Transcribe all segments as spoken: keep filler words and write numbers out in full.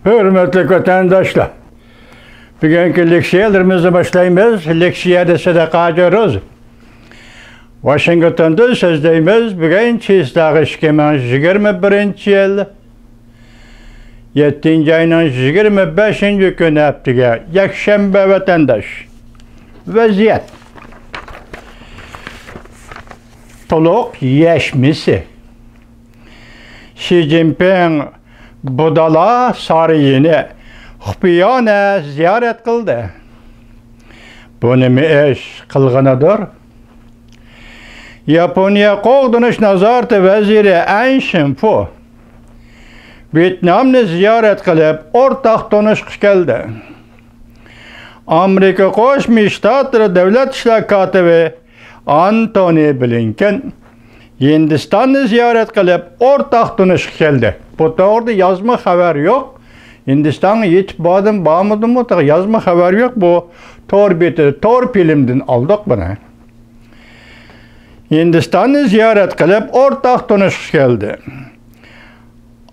ھۆرمەتلىك ۋەتەنداشلار، بۈگۈنكى لېكسىيەلىرىمىزنى باشلايمىز. لېكسىيەدە سەدىقە ھاجى روز. ۋاشىنگتوندىن سۆزلەيمىز. بۈگۈن چىسلاغ ئىككى مىڭ يىگىرمە بىرىنچى يىل، يەتتىنچى ئاينىڭ يىگىرمە بەشىنچى كۈنى، ھەپتىگە يەكشەنبە. ۋەتەنداش، ۋەزىيەت تولۇق يەشمىسى. شى جىنپىڭ بۇددا سارىيىنى خۇپىيانە زىيارەت قىلدى. بۇ نېمە ئىش قىلغىنىدۇر؟ ياپونىيە قوغدىنىش نازارىتى ۋەزىرى ئەن شىنفۇ ۋيېتنامنى زىيارەت قىلىپ، ئورتاق تونۇشقا كەلدى. ئامېرىكا قوشما شتاتلىرى دۆلەت ئىشلار كاتىپى ئانتونى بلىنكېن ھىندىستاننى زىيارەت قىلىپ، ئورتاق تونۇشقا كەلدى. بۇ توغرىدا يازما خەۋەر يوق. ھىندىستانغا يېتىپ باردىمۇ، بارمىدىمۇ، تېخى يازما خەۋەر يوق. بۇ تور بېتى، تور فىلىمدىن ئالدۇق بۇنى. ھىندىستاننى زىيارەت قىلىپ، ئورتاق تونۇشقا كەلدى.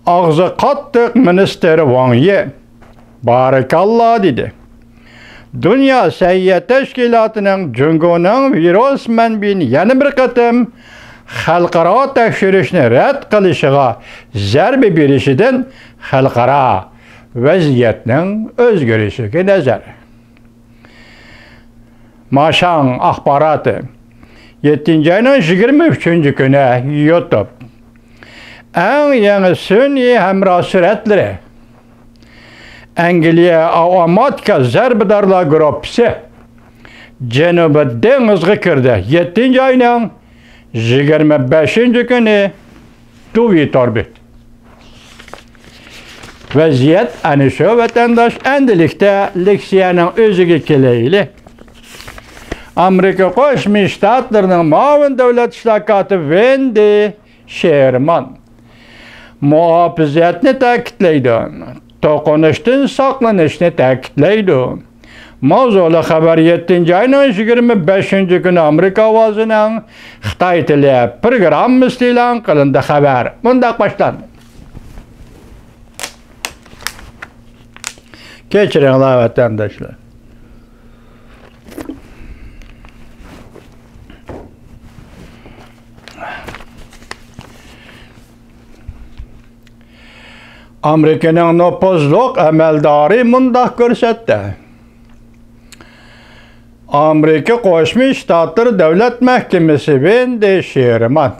ئاغزى قاتتىق مىنىستىر ۋاڭ يى «بارىكاللا» دېدى. دۇنيا سەھىيە تەشكىلاتىنىڭ جۇڭگونىڭ ۋىرۇس مەنبىيىنى يەنە بىر قېتىم خەلقئارا تەكشۈرۈشنى رەت قىلىشىغا زەربە بېرىشىدىن خەلقئارا ۋەزىيەتنىڭ ئۆزگىرىشىگە نەزەر. ماشاڭ ئاخباراتى. يەتتىنچى ئاينىڭ يىگىرمە ئۈچىنچى كۈنى، يۇتۇب. ئەڭ يېڭى سۈنئىي ھەمراھ سۈرەتلىرى. ئەنگلىيە ئاۋاماتىكا زەربىدارلار گۇرۇپپىسى جەنۇبىي دېڭىزغا كىردى. يەتتىنچى ئاينىڭ يىگىرمە بەشىنچى كۈنى، دۇۋى تور بېتى. ۋەزىيەت ئەنە شۇ، ۋەتەنداش. ئەندىلىكتە لېكسىيەنىڭ ئۆزىگە كېلەيلى. ئامېرىكا قوشما شتاتلىرىنىڭ مۇئاۋىن دۆلەت ئىشلار كاتىپى ۋېندى شېرمان مۇھاپىزەتنى تەكىتلەيدۇ، توقۇنۇشتىن ساقلىنىشنى تەكىتلەيدۇ. ماۋزۇلۇق خەۋەر يەتتىنچى ئاينىڭ يىگىرمە بەشىنچى كۈنى ئامېرىكا ئاۋازىنىڭ خىتاي تىلى پروگراممىسىدا ئېلان قىلىندى. خەۋەر مۇنداق باشلاندى. كەچۈرۈڭلار، ۋەتەنداشلار. ئامېرىكىنىڭ نوپۇزلۇق ئەمەلدارى مۇنداق كۆرسەتتى. ئامېرىكا قوشما شتاتلىرى دۆلەت مەھكىمىسى ۋېندى شېرمان،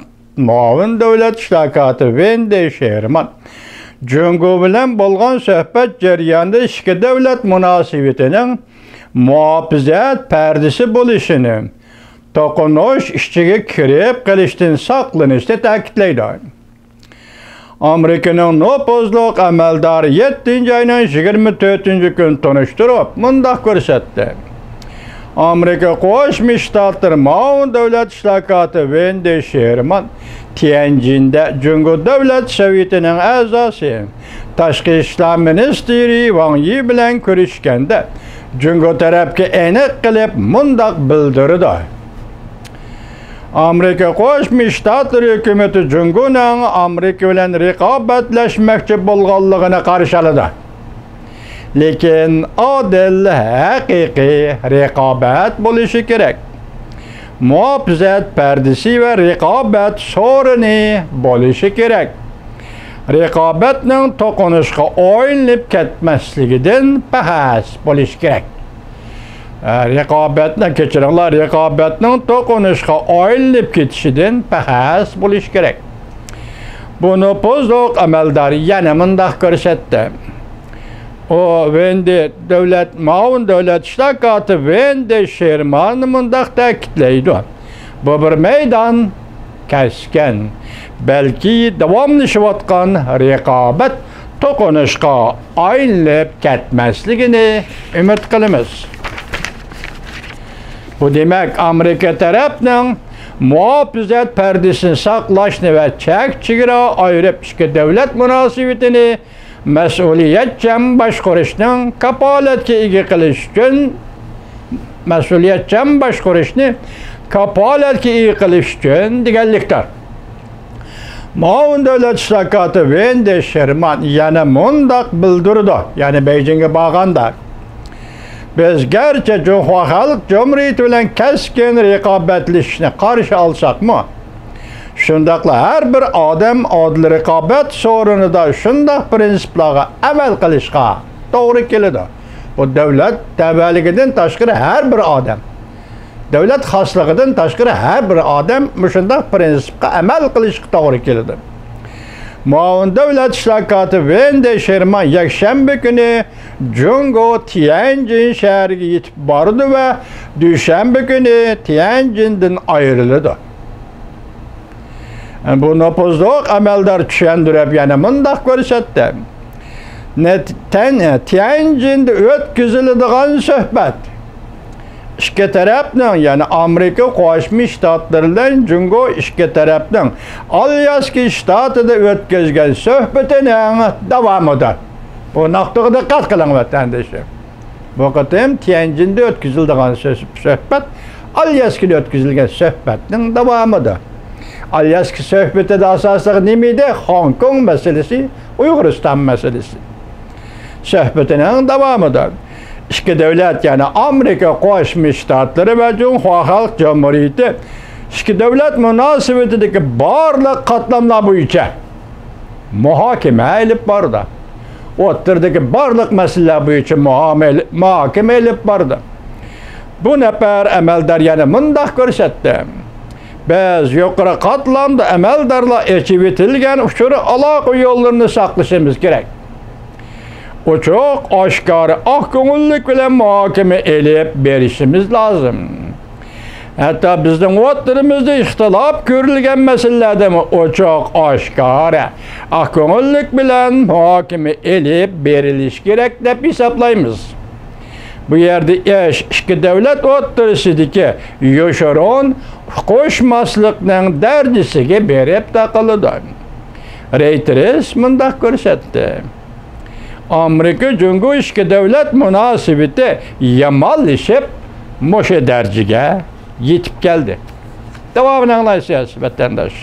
مۇئاۋىن دۆلەت ئىشلار كاتىپى ۋېندى شېرمان جۇڭگو بىلەن بولغان سۆھبەت جەريانىدا ئىككى دۆلەت مۇناسىۋىتىنىڭ مۇھاپىزەت پەردىسى بولۇشىنى، توقۇنۇش ئىچىگە كىرىپ قېلىشتىن ساقلىنىشنى تەكىتلەيدۇ. ئامېرىكىنىڭ نوپۇزلۇق ئەمەلدارى يەتتىنچى ئاينىڭ يىگىرمە تۆتىنچى كۈنى تونۇشتۇرۇپ، مۇنداق كۆرسەتتى. ئامېرىكا قوشما شتاتلىرى مۇئاۋىن دۆلەت ئىشلار كاتىپى ۋېندى شېرمان تيەنجىندە جۇڭگو دۆلەت سوۋېتىنىڭ ئەزاسى، تاشقى ئىشلار مىنىستىرى ۋاڭ يى بىلەن كۆرۈشكەندە، جۇڭگو تەرەپكە ئېنىق قىلىپ مۇنداق بىلدۈرىدۇ. ئامېرىكا قوشما شتاتلىرى ھۆكۈمىتى جۇڭگونىڭ ئامېرىكا بىلەن رىقابەتلەشمەكچى بولغانلىقىنى قارشى ئالىدۇ. لېكىن ئادىل، ھەقىقىي رىقابەت بولۇشى كېرەك. مۇھاپىزەت پەردىسى ۋە رىقابەت سورۇنى بولۇشى كېرەك. رىقابەتنىڭ توقۇنۇشقا ئايلىنىپ كەتمەسلىكىدىن بەھس بولۇشى كېرەك. ئە، رىقابەتنىڭ، كەچۈرۈڭلار، رىقابەتنىڭ توقۇنۇشقا ئايلىنىپ كېتىشىدىن بەھس بولۇشى كېرەك. بۇ نوپۇزلۇق ئەمەلدار يەنە مۇنداق كۆرسەتتى. ئۇ ۋېندى دۆلەت، مۇئاۋىن دۆلەت ئىشلار كاتىپى ۋېندى شېرمان مۇنداق تەكىتلەيدۇ. بۇ بىر مەيدان، كەسكىن، بەلكى داۋاملىشىۋاتقان رىقابەت توقۇنۇشقا ئايلىنىپ كەتمەسلىكىنى ئۈمىد قىلىمىز. بۇ دېمەك، ئامېرىكا تەرەپنىڭ مۇھاپىزەت پەردىسىنى ساقلاشنى ۋە چەك چېگرا ئايرىپ ئىككى دۆلەت مۇناسىۋىتىنى مەسئۇلىيەتچان باشقۇرۇشنىڭ كاپالەتكە ئىگە قىلىش ئۈچۈن، مەسئۇلىيەتچان باشقۇرۇشنى كاپالەتكە ئىگە قىلىش ئۈچۈن دېگەنلىكتۇر. مۇئاۋىن دۆلەت ئىشلار كاتىپى ۋېندى شېرمان يەنە مۇنداق بىلدۈرىدۇ، يەنى بېيجىڭغا بارغاندا، بىز گەرچە جۇڭخۇا خەلق جۇمھۇرىيىتى بىلەن كەسكىن رىقابەتلىشىشنى قارشى ئالساقمۇ، شۇنداقلا ھەر بىر ئادەم ئادىل رىقابەت سورۇنىدا شۇنداق پىرىنسىپلارغا ئەمەل قىلىشقا توغرا كېلىدۇ. بۇ دۆلەت تەۋەلىكىدىن تاشقىرى ھەر بىر ئادەم، دۆلەت خاسلىقىدىن تاشقىرى ھەر بىر ئادەم مۇشۇنداق پىرىنسىپقا ئەمەل قىلىشقا توغرا كېلىدۇ. مۇئاۋىن دۆلەت ئىشلار كاتىپى ۋېندى شېرمان يەكشەنبە كۈنى جۇڭگو تيەنجىن شەھىرىگە يېتىپ بارىدۇ ۋە دۈشەنبە كۈنى تيەنجىندىن ئايرىلىدۇ. بۇ نوپۇزلۇق ئەمەلدار چۈشەندۈرۈپ يەنە مۇنداق كۆرسەتتى. نەت-، تەن-، تيەنجىندە ئۆتكۈزۈلىدىغان سۆھبەت ئىككى تەرەپنىڭ، يەنى ئامېرىكا قوشما شتاتلىرى بىلەن جۇڭگو ئىككى تەرەپنىڭ ئالياسكا شتاتىدا ئۆتكۈزگەن سۆھبىتىنىڭ داۋامىدۇر. بۇ نۇقتىغا دىققەت قىلىڭ، ۋەتەندىشىم. بۇ قېتىم تيەنجىندە ئۆتكۈزۈلىدىغان سۆز-، سۆھبەت ئالياسكىدا ئۆتكۈزۈلگەن سۆھبەتنىڭ داۋامىدۇر. ئالياسكا سۆھبىتىدە ئاساسلىق نېمە ئىدى؟ خوڭكوڭ مەسىلىسى، ئۇيغۇرىستان مەسىلىسى سۆھبىتىنىڭ داۋامىدۇر. ئىككى دۆلەت، يەنى ئامېرىكا قوشما شتاتلىرى ۋە جۇڭخۇا خەلق جۇمھۇرىيىتى ئىككى دۆلەت مۇناسىۋىتىدىكى بارلىق قاتلاملار بويىچە مۇھاكىمە ئېلىپ بارىدۇ. ئوتتۇرىدىكى بارلىق مەسىلىلەر بويىچە مۇھامە-، مۇھاكىمە ئېلىپ بارىدۇ. بۇ نەپەر ئەمەلدار يەنە مۇنداق كۆرسەتتى: بىز يۇقىرى قاتلامدا ئەمەلدارلار ئېچىۋېتىلگەن ئۇچۇر ئالاقە يوللىرىنى ساقلىشىمىز كېرەك. ئوچۇق، ئاشكارا، ئاق كۆڭۈللۈك بىلەن مۇھاكىمە ئېلىپ بېرىشىمىز لازىم. ھەتتا بىزنىڭ ئوتتۇرىمىزدا ئىختىلاپ كۆرۈلگەن مەسىلىلەردىمۇ ئوچۇق، ئاشكارا، ئاق كۆڭۈللۈك بىلەن مۇھاكىمە ئېلىپ بېرىلىشى كېرەك دەپ ھېسابلايمىز. بۇ يەردە ئىش ئىككى دۆلەت ئوتتۇرىسىدىكى يوشۇرۇن ئۇقۇشماسلىقنىڭ دەرىجىسىگە بېرىپ تاقىلىدۇ. رېيتېرس مۇنداق كۆرسەتتى: ئامېرىكا جۇڭگو ئىككى دۆلەت مۇناسىۋىتى يامانلىشىپ، مۇشۇ دەرىجىگە يېتىپ كەلدى. داۋامىنى ئاڭلايسىز، ۋەتەنداش.